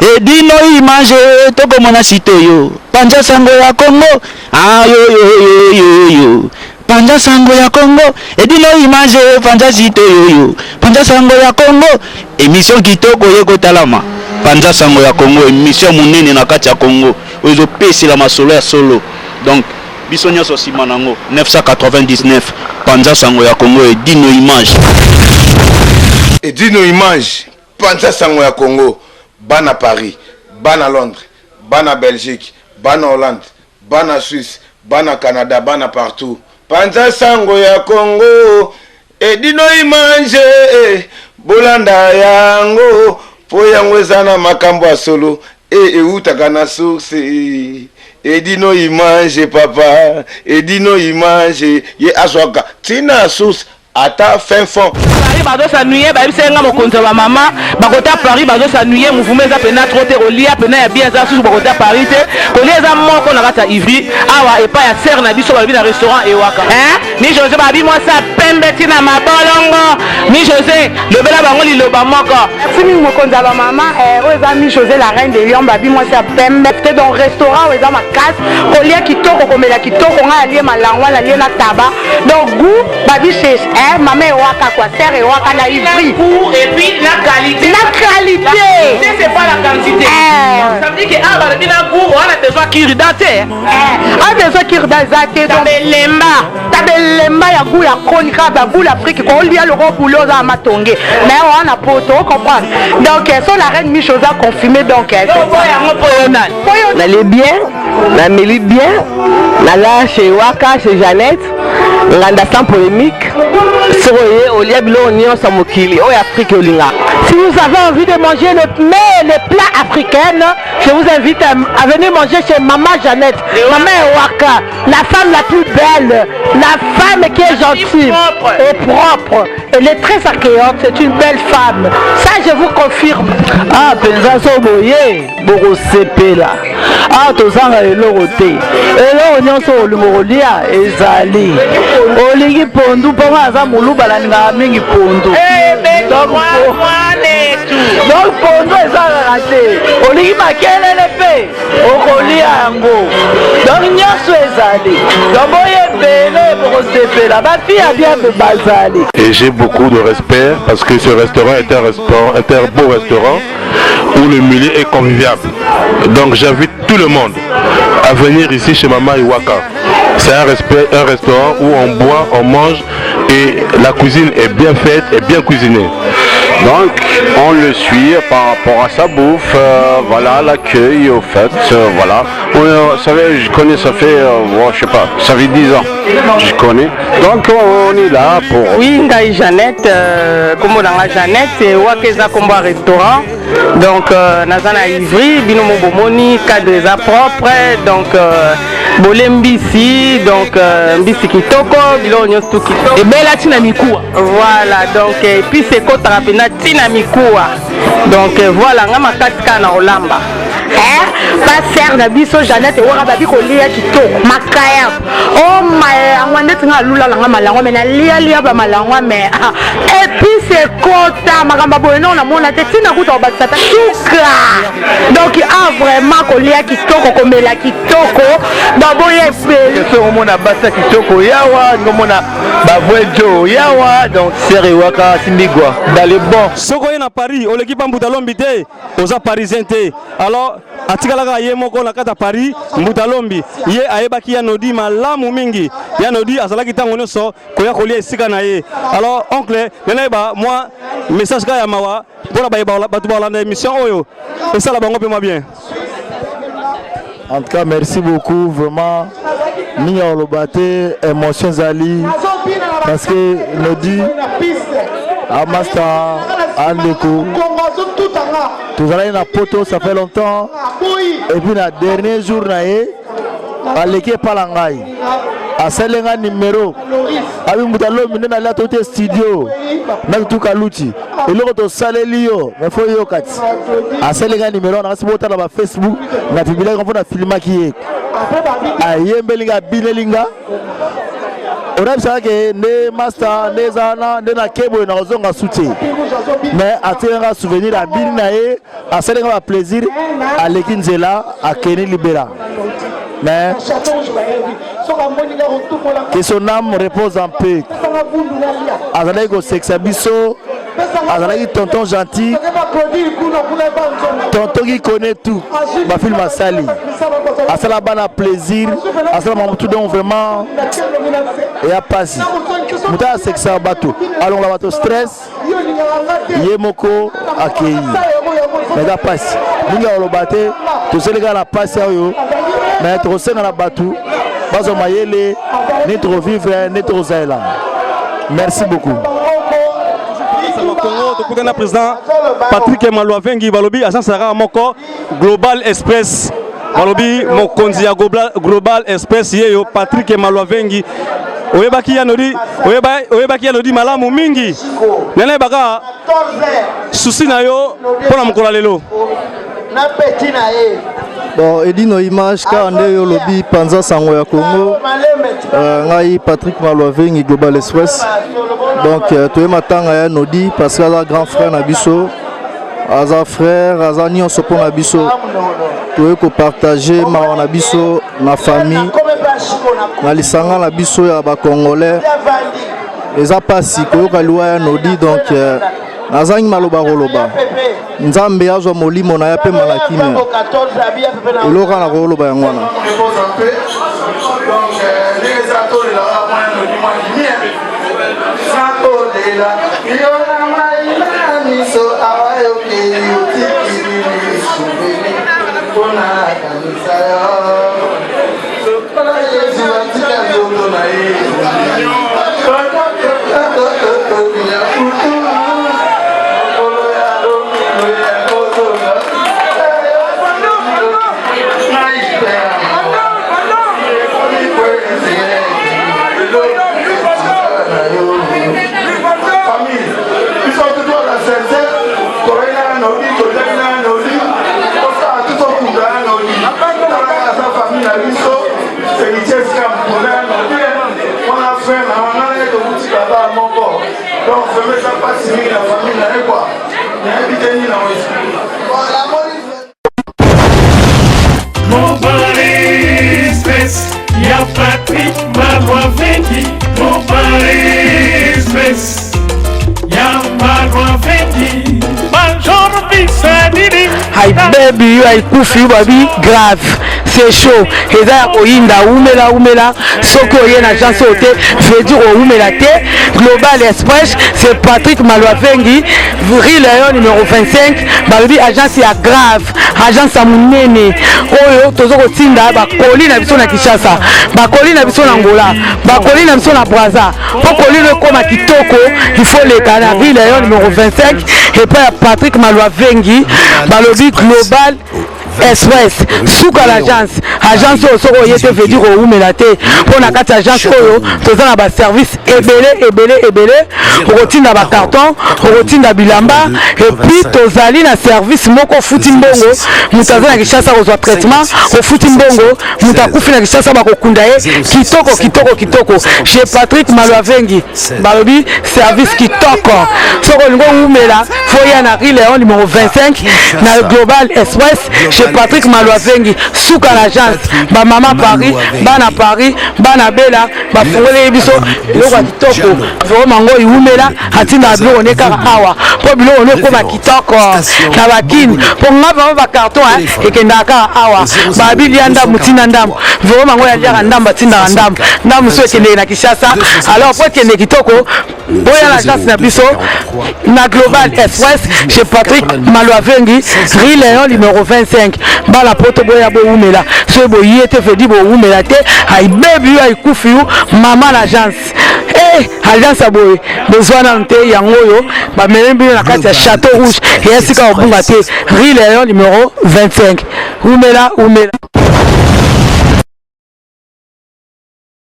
Edino image tokomona site oyo panza sango ya Congo ayoyoyoyoyo panza sango ya Congo Edino image panza site oyoyo panza sango ya Congo emission kitoko ye kotalama panza sango ya Congo emission monene na kati ya Congo oyo ezopesela masolo ya solo donc biso nyonso nsima nango 999 panza sango ya Congo Edino image. Edino image Panza sango ya Congo bana Paris, bana Londres, bana Belgique, bana Hollande, bana Suisse, bana Canada, bana partout. Panza sango ya Congo Edino image bolanda yango po yango eza na makambo ya solo e ewutaka na source Edino image papa Edino image ye azwaka tina source Ata fin fond. Paris bazo s'ennuyer bayebisa ye nga mokonzi ya ba mama bakota Paris bazo s'ennuyer mouvement eza pena trop te kolia pena ya bien eza susu bakota Paris te kolia eza moko na kati ya Ivry awa epai ya sœur na biso balobi na restaurant Ewaka hein mi Jose babi mwasi ya pembe ti na mabolongo mi Jose lobela bango liloba moko. Merci mingi mokonzi ya ba mama eh, oyo eza mi Jose la reine de Lyon babi mwasi ya pembe te donc restaurant oyo eza makasi kolia kitoko komela kitoko ngai alie malangwa nalie na taba Donc goût babi chez eh maman ewaka quoi sœur ewaka na ivry. Goût et puis la qualité. La qualité. La c'est pas la quantité. Eh. Ça veut dire que ah balobi na goût on a besoin kirida te. Eh, a besoin kirida eza te. Tabelemba. Tabelemba ya goût ya chronique ba boule Afrique ko lia loko boule oza matonge. Mais on a poto comprendre. Donc so la reine Micho a confirmé donc. Yango po yo nani. Nali bien, nameli bien, nala chez Waka, chez Jeannette, nganda sans polémique. Soki oye olia biloko nyonso ya mokili oyo Afrique olinga. Si vous avez envie de manger le mets, les plats africains, je vous invite à venir manger chez Maman Jeannette, Maman Ewaka, la femme la plus belle, la femme qui est gentille et propre. Elle est très accueillante, c'est une belle femme. Ça, je vous confirme. Ah, penza so boye. Bokosepela. Awa tozanga eloko te, eloko nyonso olingo kolia ezali. Olingi pondu mpo nga aza moluba, nalingaka mingi pondu. Donc pondu eza kaka te, olingi makelele mpe okolia yango. Donc nyonso ezali. Donc boye ebele, bokosepela. Ba filles ya bien mpe bazali. Et j'ai beaucoup de respect parce que ce restaurant est un restaurant, est un beau restaurant où le milieu est convivial. Donc j'invite tout le monde à venir ici chez Mama Iwaka. C'est un, respect, un restaurant où on boit, on mange et la cuisine est bien faite et bien cuisinée. Donc on le suit par rapport à sa bouffe, voilà l'accueil au fait, voilà. Vous savez, je connais, ça fait, bon, je sais pas, ça fait 10 ans, je connais. Donc on est là pour... Oui, ngai Jeannette, kombo na nga Jeannette, waka eza kombo ya restaurant. Donc naza na Ivry, bino mo bomoni cadre eza propre, donc bole mbisi, donc mbisi kitoko, biloko nyonso tout kitoko. Ebela tina mikuwa. Voilà, donc épice ekotaka mpenza tina mikuwa. Donc voilà, nga makasi kaka na kolamba. Eh, ba sœur na biso Jeannette ewaka babi kolia kitoko makaya o malangwa ndeti nga alula nanga malangwa me nalialia ba malangwa me epice ekota makambo boye nao namona te ntina kuta kobakisa ta suka donc a vraiment kolia kitoko komela kitoko baboya ebele soki omona basi ya kitoko yawa ngomona ba vrai jo yawa donc sœur ewaka simbigwa dans le bon. Soki oye na Paris oleki pa Mbuta Lombi te, oza parisien te. Alors atikala kaka ye moko na kati ya Paris, Mbuta Lombi ye ayebaki ya Nodi malamu mingi. Ya Nodi azalaki ntango nyonso koya kolia esika na ye. Alors oncle, nde nayeba mwa message kaka ya mawa mpona bato balanda émission oyo esala bango mpe mwa bien. En tout cas, merci beaucoup vraiment. Mingi ya koloba te, émotion ezali parce que Nodi amasta andeko tozalaki na poto ça fait longtemps et puis na dernier jour na ye aleki epa na ngai asali nga numero abi mbuta lomi nde nalia to te studio na tutuka luti eloko tosaleli yo mais fo yoka ti asali nga numero wana kasi botala ba Facebook na publiaki mpo na filmaki ye ayembeli nga abineli nga. Oyebisaka ke nde master nde eza wana nde nake boye nakozonga su te, mais atikaka nga souvenir, abini na ye, asali nga baplaisir, aleki nzela, akeni libela. Mais que son âme repose en paix. Azalaki kosekisa biso, azalaki tonton gentil, tonton qui connaît tout. Bafilme asali, asala bana plaisir, asala mamutu. Donc vraiment eya pasi, moto asekisaka bato, alongola bato stress, ye moko akei. Eza pasi mingi ya koloba te, tosali kaka na pasi oyo, mais tokosenga na bato bazwa mayele nde tokovivre, nde tokozalela. Merci beaucoup. Congo, tokutana président Patrick Malwavengi. Balobi agence kaka moko, Global Express. Balobi mokonzi ya Global Express yeyo Patrick Malwavengi. Oyebaki ya Nodi, oyebaki ya Nodi malamu mingi. Nene yebaka susi na yo mpo na mokolo ya lelo. Bon, Edino Image, kaka nde yo olobi panza sango ya Congo. Ngai Patrick Malwavengi, Global Express. Donc toye matanga ya Nodi parce que aza grand frère na biso, aza frère, aza nyonso mpo na biso. Toye kopartage mawa na biso na famille, na lisanga na biso ya bacongolais. Eza mpasi koyoka liwa ya Nodi. Donc nazangi maloba koloba. Nzambe azwa molimo na ye mpe na kimia. Eloko na koloba yango wana. Donc vraiment eza mpasi mingi na famille na ye kua, nayebi te nini na koexplike. Global Express, ya Patrick Malwavengi. Global Express, ya Malwavengi. Major Bisanini. Hi baby, yo aikufi yo babi grave, c'est chaud, eza ya koyinda. Umela umela, soki oye na agence oyo te, veut dire oumela te. Global Express, c'est Patrick Malwavengi, rue Léon numéro 25. Balobi agence ya grave, agence ya monene oyo toza kotinda bakoli na biso na Kinshasa, bakoli na biso na Angola, bakoli na biso na Braza. Mpo koli no ekóma kitoko, il faut leka na rue Léon numéro 25 epai ya Patrick Malwavengi. Balobi Global Express, suka l'agence. Agence oyo, soki oye te, veut dire owumela te, mpo na kati ya agence oyo toza na baservice ebele ebele ebele. Okotinda bacarton, okotinda bilamba, et puis tozali na service moko, ofuti mbongo, moto aza na Kinshasa kozwa traitement. Ofuti mbongo, moto akufi na Kinshasa, bakokunda ye kitoko kitoko kitoko chez Patrick Malwavengi. Balobi service kitoko. Soki olingi owumela, faut ya na rue Léon numéro 25 na Global Express chez Patrick Malwavengi, suka na agence. Bamama Paris, bana Paris, bana Bela, bafungoleli biso biloko ya kitoko. Vraiment ngo iwumela, atindaka biloko ne kaka awa mpo biloko ne ekóma kitoko na bakini. Mpo nga vraiment bacarton ekendaka kaka awa. Babi lia ndambu, ntina ndambu. Vraiment ngo yaliaka ndambu, atindaka ndambu ndambu so ekendeke na Kinshasa. Alors po ekende kitoko, boya na agence na biso na Global Express chez Patrick Malwavengi, rue Léon numéro 25. Bala poto, boya bowumela. Soki boye te, vedi bowumela te. Ayibebi yo, ayikufi yo mama na agence. Agence ya boye bozwa nanu te. Yango oyo bamemi bino na kati ya Château Rouge, eya sika kobunga te, rue Léon numéro 25. Umela umela.